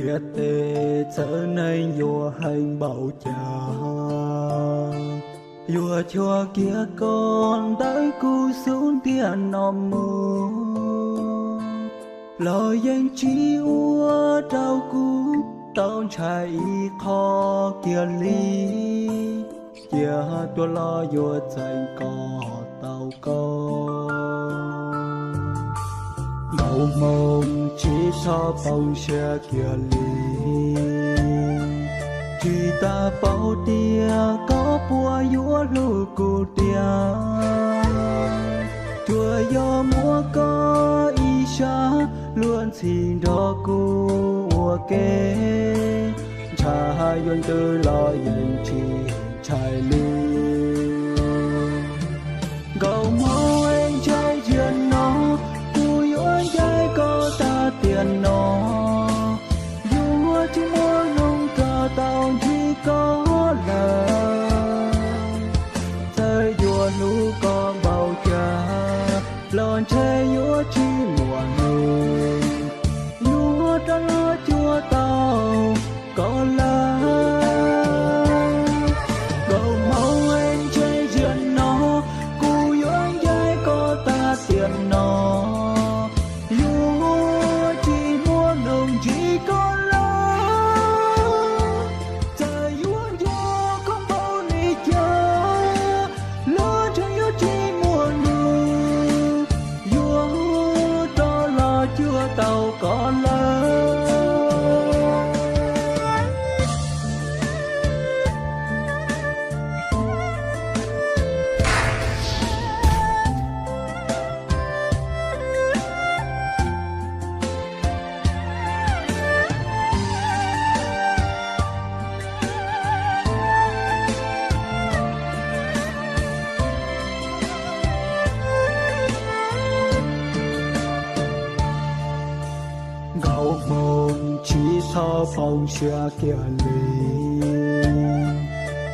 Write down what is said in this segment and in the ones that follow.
Ntiaj teb txawv neeg yuav heev npaum cas, yuav cuag kiag koj ntawm kuv xub ntiag no mus los yeej tsis ua rau kuv tau ntshai ib qho kiag li. Cia tuaj los yuav txeeb kom tau koj. Nkaus hmoo tsis txhob poob siab kiag li. Tsis tas paub tias koj puas yuav hlub kuv tiag. Tsuas yog muaj koj ib sab luag ntxhi nrog kuv ua ke, ntshai yuav ntws los yeej tsis ntshai li. Nkaus hmoo es ntshe ziag no, kuv yuav ncaim koj tag tiam no. Yuav tsis muaj hnub rov tau ntsib koj lawm. Txawm yuav hlub koj npaum cas los ntshe yuav tsis muaj hnub yuav rov los cuag tau koj lawm. Nkaus hmoo es ntshe ziag no, kuv yuav ncaim koj tag tiam no. Yuav tsis muaj hnub ntsib koj lawm. Txawm yuav nco koj npaum li cas los ntshe yuav tsis muaj hnub yuav rov los cuag tau koj lawm. Nkaus hmoo tsis txhob poob siab kiag li.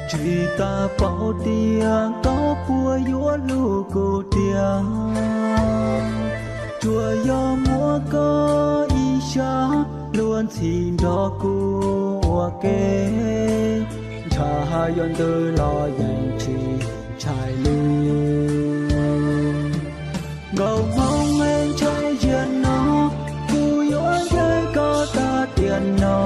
Tsis tas paub tias koj puas yuav hlub kuv tiag. Tsuas yog muaj koj ib sab luag ntxhi nrog kuv ua ke, ntshai yuav ntws los yeej tsis ntshai li. Nkaus hmoo es ntshe ziag no, kuv yuav ncaim koj tag tiam no.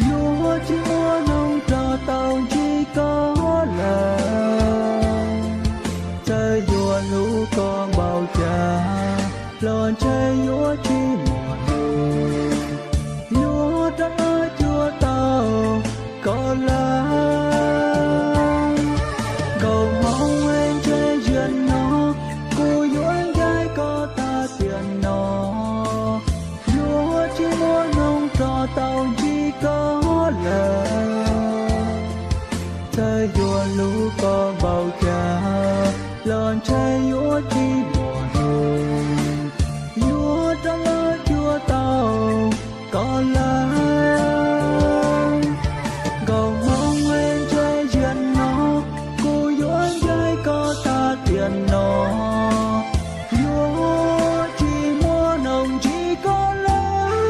Yuav tsis muaj hnub rov tau ntsib koj lawm. Txawm yuav hlub koj npaum cas los ntshe yuav tsis muaj hnub yuav rov los cuag tau koj lawm. Nkaus hmoo es ntshe ziag no, kuv yuav ncaim koj tag tiam no. Yuav tsis muaj hnub rov tau ntsib koj lawm. Txawm yuav hlub koj npaum cas los ntshe yuav tsis muaj hnub yuav rov los cuag tau koj lawm. Nkaus hmoo es ntshe ziag no, kuv yuav ncaim koj tag tiam no. Yuav tsis muaj hnub ntsib koj lawm.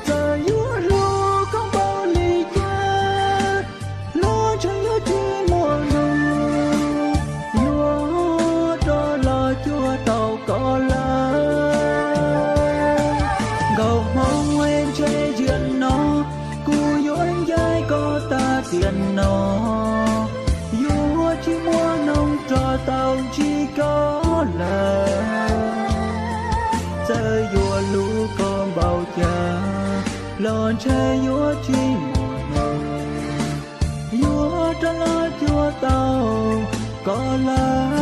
Txawm yuav hlub koj npaum li cas los ntshe yuav tsis muaj hnub yuav rov los cuag tau koj lawm. Nkaus hmoo es ntshe ziag no, kuv yuav ncaim koj tag tiam no. Yuav tsis muaj hnub rov tau ntsib koj lawm. Txawm yuav hlub koj npaum cas los ntshe yuav tsis muaj hnub yuav rov los cuag tau koj lawm.